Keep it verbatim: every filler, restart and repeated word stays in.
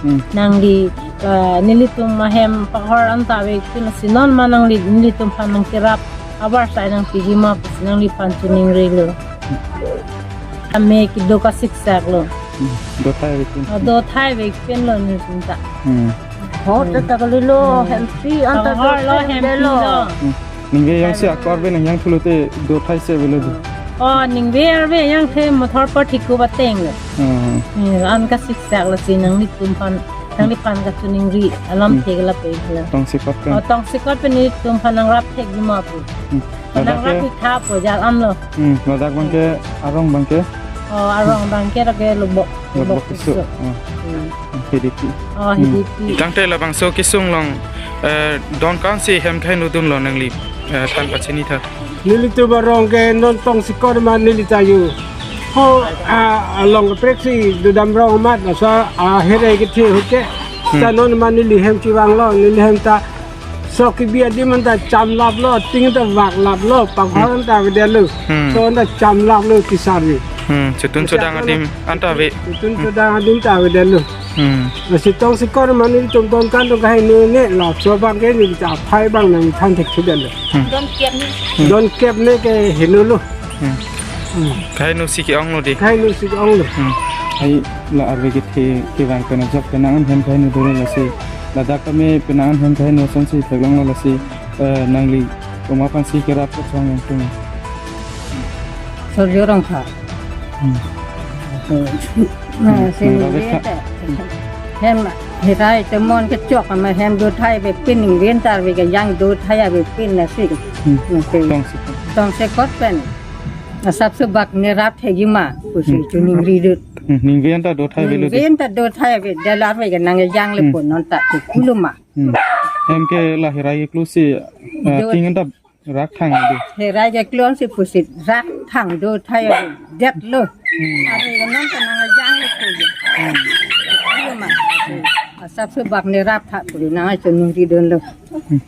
Hmm. Nangli, eh, nelitum ahem pahor anta ave pinlo si non ma nangli nelitum aphan nangkerap abar sai nangpiji ma pusi nangliphan choningrilo. Ame kedo kasiksak lo. Hmm. Dothai ave pin. Oh, dothai ave pinlo nelitum ta. Hmm. Ho, hmm, ta kalilo, hmm, hempi anta pahor lo, dothai hempi avelo. Lo. Hmm. Ningve jongsi akor ave nang jangthu lote dothai si avelo do. Oh, ningve arve jangthe motor pathik ko bateng lo. Hmm. Hmm, an kasiksak lo si nanglitum aphan, nangliphan kachoningri alam, hmm, thek lapen lo. Tongsekot pen. Oh, tongsekot pen nelitum aphan nangrap thekji ma pu. Hmm. Ladak nangrap ke, thik tha pu jal an lo. Hmm, ladak abangke, hmm, arong abangke. Oh, arong abangke lake Lobok. Lobok Lobok Keso. Keso. Oh. Hmm. Hidipi. Oh, hmm, hidipi. Tangte labangso kesung along, eh, don ko-an si hem kahainu dunlo nangli, eh, than pachini tha. Nelitum arong ke non tongsekot ma neli ta jo. Ho, a, along kaprek si dodam rong amat, laso, a, herai kethe ahut ke. Hmm. Ta non ma neli hem chevanglo, neli hem ta sok kebi adim anta chamlaplo, tin ta vaklaplo, pahor, hmm, anta avedetlo. Hmm. Sok anta chamlaplo kesar ni. Hmm, chetun, kecha chedang adim anta ave. Chetun, hmm, chedang adim ta avedetlo. Hmm. Lasi tongsekot ma nelitum don ko-an don kahainu ne, laso abangke neli ta aphai abang nangthan thekthedetlo. Hmm. Donkep ne. Hmm. Donkep ne ke hainulo. Hmm. Hmm. Kahainu si ke-onglo di. Kahainu si ke-onglo. Hmm. Ai la arve kethe kevang pen ajok penang an hem kahainu dolo lasi. Ladak kami penang an hem kahainu asonsi theklonglo lasi, eh, nangli komat aphan si kerap kachong yang tung. Sorjo Rongphar. Hmm. Hmm. Hmm. Hmm. Hem herai temon kechok ma hem dothai avepin, ningve anta ave ke jang dothai avepin lasi. Hmm. Hmm, oke. Tongsekot. Tongsekot pen. Asapso bak nerap thekji ma pusi, hmm, choningri dut. Hmm, ningve anta dothai avelo di. Ningve anta dothai ave, dalar ave ke nang jang le, hmm, pon non ta ke kulo ma. Hmm. Hem ke la herai keklo si, eh, do- tin anta rakthang di. Herai keklo si pusi rakthang dothai avedetlo. Hmm. Ave ke non ta nang jang le pu. Hmm. Kulo ma. Asapso bak nerap tha pu nang choningri dunlo. Hmm.